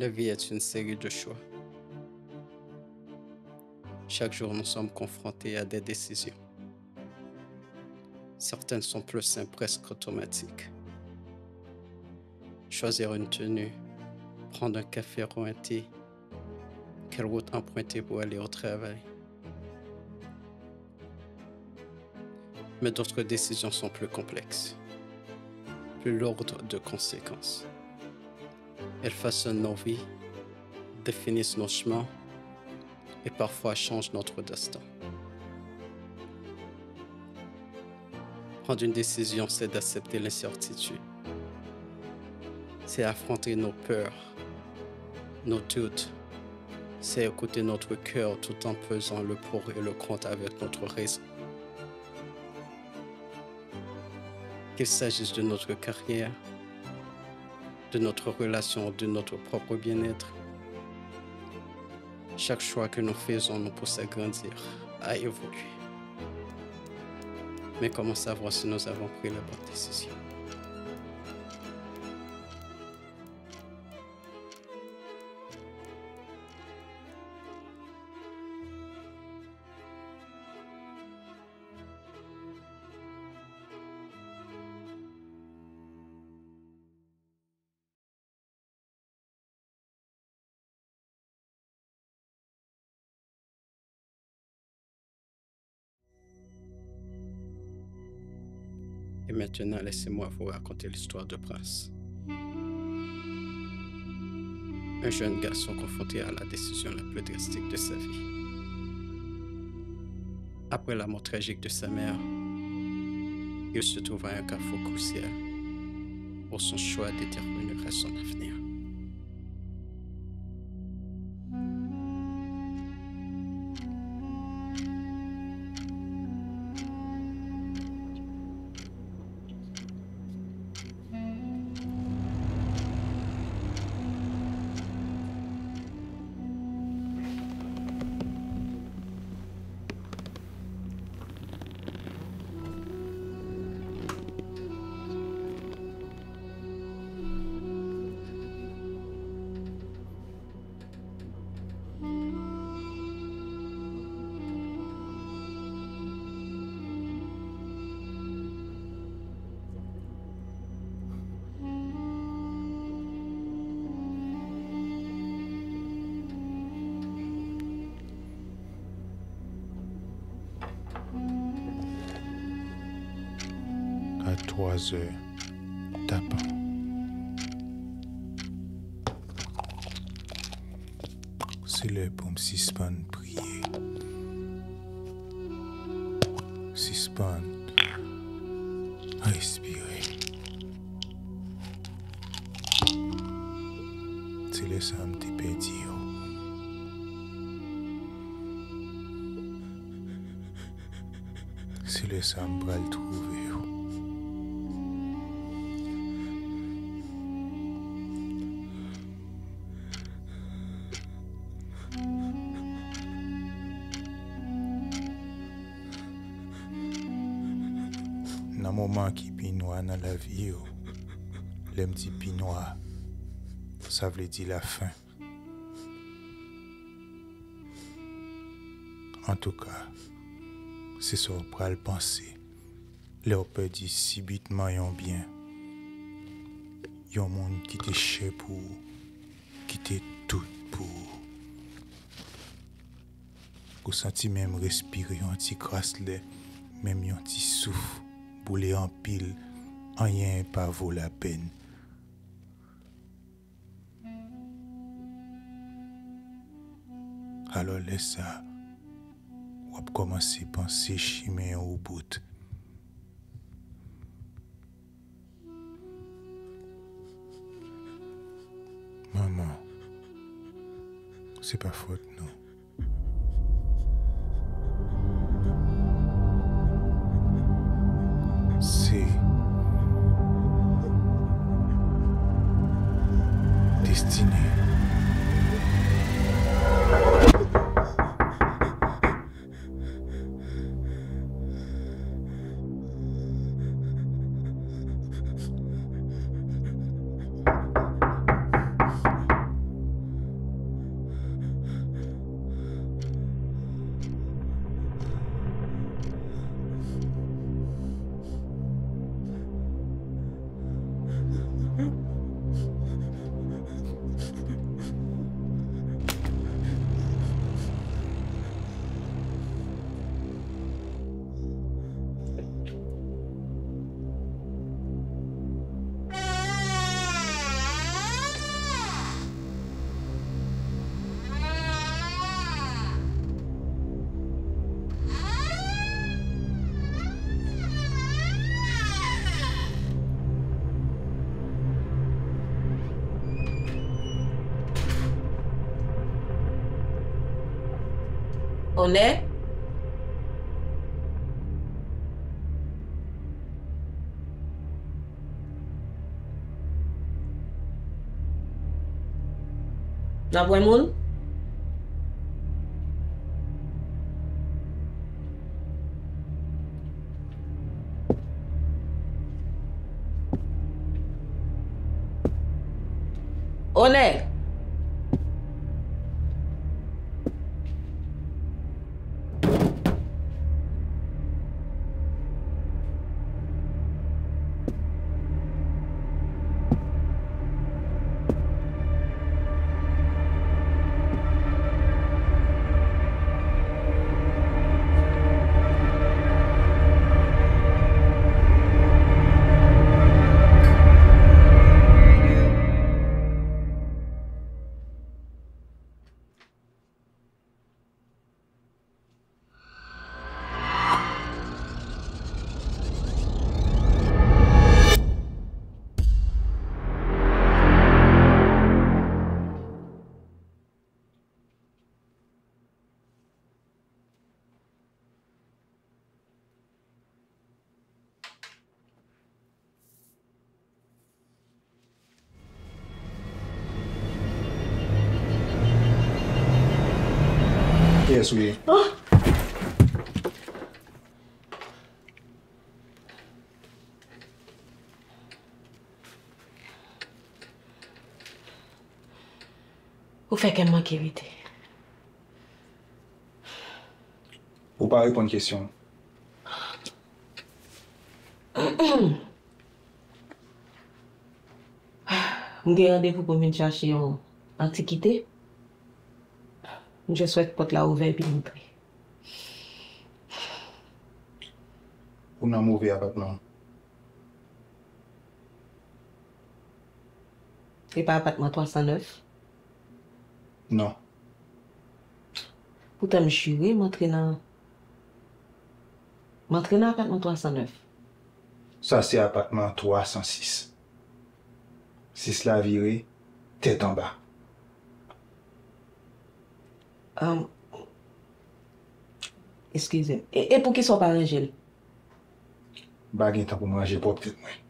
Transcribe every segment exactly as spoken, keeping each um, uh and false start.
La vie est une série de choix. Chaque jour, nous sommes confrontés à des décisions. Certaines sont plus simples, presque automatiques. Choisir une tenue, prendre un café ou un thé, quelle route emprunter pour aller au travail. Mais d'autres décisions sont plus complexes, plus lourdes de conséquences. Elles façonnent nos vies, définissent nos chemins et parfois changent notre destin. Prendre une décision, c'est d'accepter l'incertitude. C'est affronter nos peurs, nos doutes. C'est écouter notre cœur tout en pesant le pour et le contre avec notre raison. Qu'il s'agisse de notre carrière, de notre relation, de notre propre bien-être, chaque choix que nous faisons nous pousse à grandir, à évoluer. Mais comment savoir si nous avons pris la bonne décision? Et maintenant, laissez-moi vous raconter l'histoire de Prince. Un jeune garçon confronté à la décision la plus drastique de sa vie. Après la mort tragique de sa mère, il se trouve à un carrefour crucial où son choix déterminera son avenir. A twazè tapan. Se lè pou m sispann priye. Sispann respire. Se lè sa a m te pèdi yo. Se lè sa a m pral twouve yo. Nan moman ki pi nwa nan lavi yo, lè m di pi nwa, sa vle di lafen. Antouka, se sa w pral panse lè w pèdi sibitman yon byen, yon moun ki te chè pou ou, ki te tout pou ou. Ou santi menm respire yon ti kras lè, menm yon ti souf boule anpil, anyen pa vo lapèn. Alò, lè sa a, w ap kòmanse panse chimen ou bout. Manman, se pa fòt nou. Se destine. Onè? N ap wè moun? Onè! Kiyès ou ye? Ou fè kè m manke rete. Ou pa reponn kesyon. M gen randevou pou m vin chache yon antikite. M just wè pòt la ouvè epi m antre. Ou nan move apatman. E pa apatman twa san nèf? Non. Poutan m jire m antre nan, m antre nan apatman twa san nèf. Sa se apatman twa san sis. Sis la vire tèt anba. Ahn, eskize m. E, e poukisa w pa ranje l? M pa gen tan pou m ranje pwòp tèt mwen.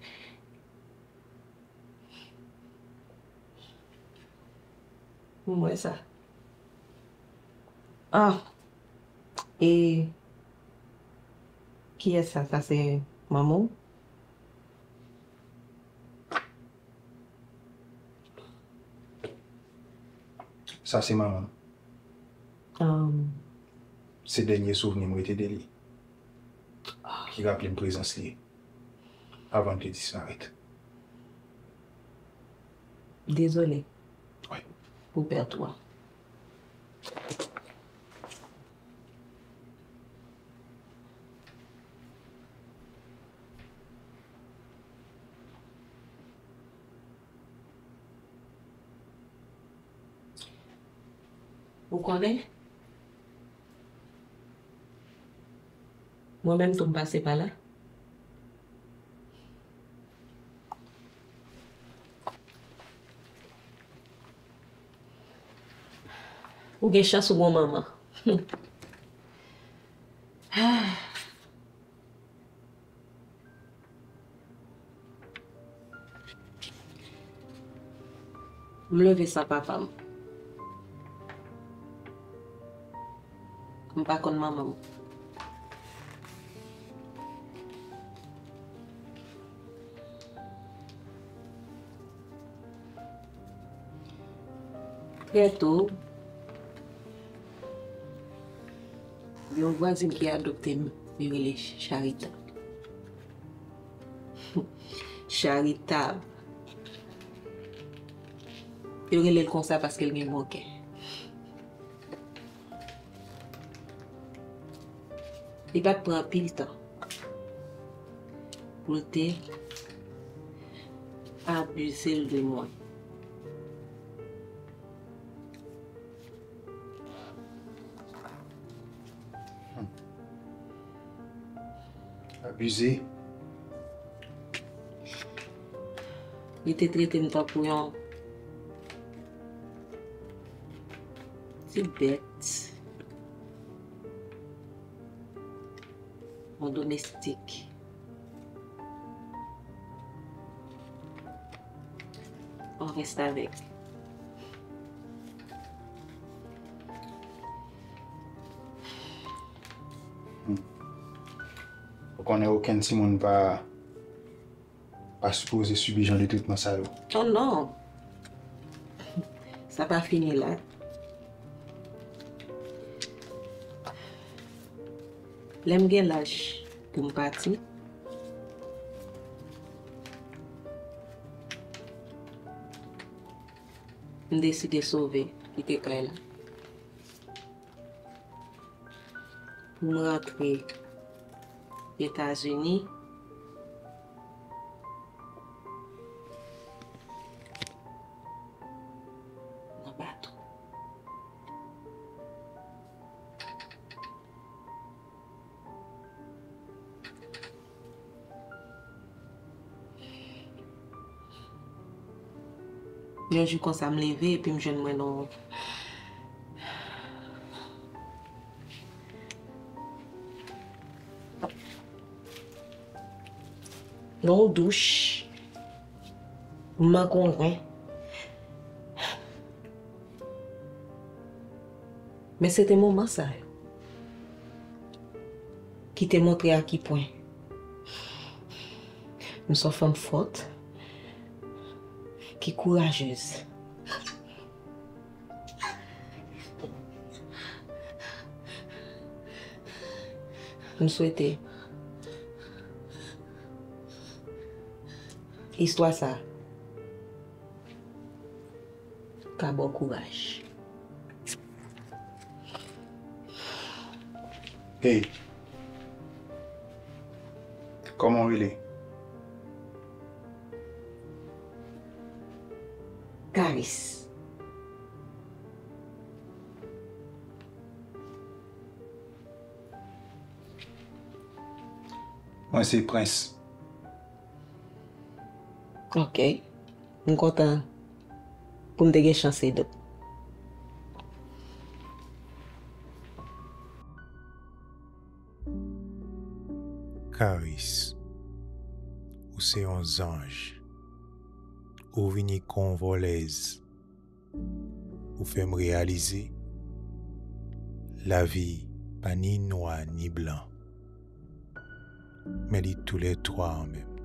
M wè sa. Ah! E kiyès sa? Sa se manman w? Sa se manman m. Ahn. Se dènye souvni m rete de li. Ki raple m prezans li avan l te disparèt. Dezole. Wi. Pou pèt ou a. Ou konnen, mwen menm tou m pase pa la. Ou gen chans ou gon manman. M leve san papa m. M pa konn manman m. Trè to, yon vwazin ki adopte m, li rele Charita. Charita. Yo rele l konsa paske l gen bon kè. Li pa t pran anpil tan pou l te abize l de mwen. Abize. Li te trete m tankou yon ti bèt. Domestik. On reste avec. Ou konnen okenn timoun pa pa sipoze sibi jan de tretman sa yo. Oh non! Sa pa fini la. Lè m gen laj pou m pati, m deside sove, kite kay la. Pou m rantre Etazini nan bato. Yon jou konsa, m leve epi m jwenn mwen nan nan yon douch, m manke yon ren. Men se te moman sa yo ki te montre a ki pwen m se yon fanm fòt, ki kourajez. M swete istwa sa ka ba w kouraj. Hey, kòman w rele? Karis. Mwen se Prens. Ok. M kontan pou m te gen chans ede w. Karis, ou se yon zanj. Ou vini kon vòlèz. Ou fè m reyalize lavi pa ni nwa ni blan, men li toulètwa an menm